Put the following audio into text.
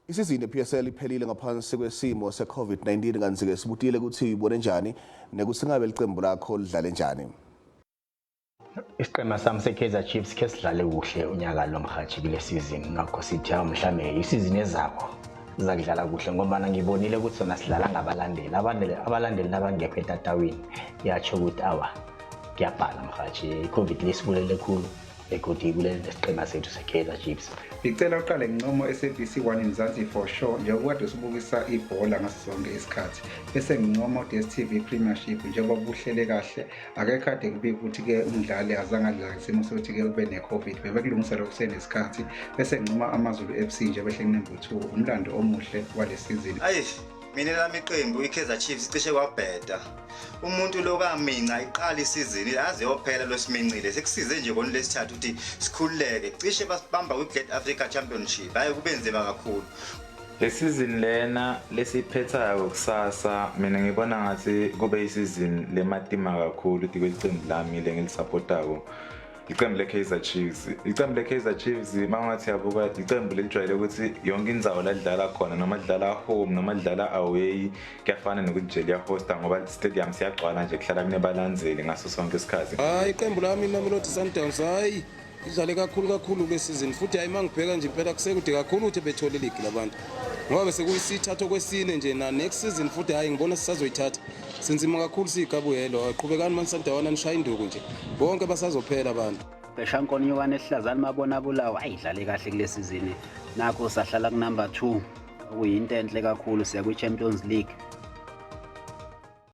Isizini ye-PSL iphelile ngaphansi kwesimo se-COVID-19, kanti-ke sibutile ukuthi ibone njani nekuthi ngabe licembu lakho lidlale njani. Isiqhema sami se-Kaizer Chiefs khe sidlale kuhle unyaka lo, mhathi, kule season. Ngakho sithi hawu, mhlambe isizini ezako sizakudlala kuhle, ngoba ngibonile ukuthi sona sidlala ngabalandeli. Abalandeli nabangekho etatawini, iyatsho ukuthi awa, kuyabhala, mhathi. I-COVID lesibulele khulu begodu ibulele nesiqhema sethu se-Kaizer Chiefs. Ngicela uqale ngincomo SABC 1 Mzansi for sure, njengoba kade usibukisa ibhola ngaso sonke isikhathi, bese ngincoma DStv Premiership njengoba buhlele kahle. Akekho kade kubika ukuthi-ke umdlali azange adlale isimo sokuthi-ke ube ne-COVID, bebekulungisa lokhu kusenesikhathi. Bese ngincoma AmaZulu FC nje behleli number 2, umlando omuhle wale season. Ayi, mina lami iqembu i-Kaizer Chiefs cishe kwabheda. Umuntu lo kaminca iqala isizini aze yophela losimincile. Sekusize nje kona lesithathu ukuthi sikhululeke. Cishe basibamba kwi-Great Africa Championship. Hayi, kube nzima kakhulu. Le season lena lesiphethayo kusasa, mina ngibona ngathi kube isizini lematima kakhulu kwelicembu lami lengilisupportako, icembu le-Kaizer Chiefs. Icembu le-Kaizer Chiefs, uma ungathi yabuka, icembu lelijwayele ukuthi yonke indzawo la lidlala khona, noma lidlala home noma lidlala away, kuyafana nokuthi nje liyahosta, ngoba stadium siyagcwala nje, kuhlala kunebalandzeli ngaso sonke isikhathi. Hayi, iqembu lami iMamelodi Sundowns, hayi, idlale kakhulu kakhulu kule season futhi. Hayi, mangibheka nje impela kusekude kakhulu ukuthi bethole iligi labantu, ngoba bese kuyisithathu kwesine nje, na next season futhi, hayi, ngibona sisazoyithatha. Sinzima kakhulu siyikabuyelo. Qhubekani maNsandawana, nishaye induku nje, bonke basazophela abantu. Beshankoni Nyokane esihlazana mabona bulawo, ayidlale kahle kule sizini. Nakho sahlala ku-number 2, okuyinto enhle kakhulu. Siya kwi-Champions League.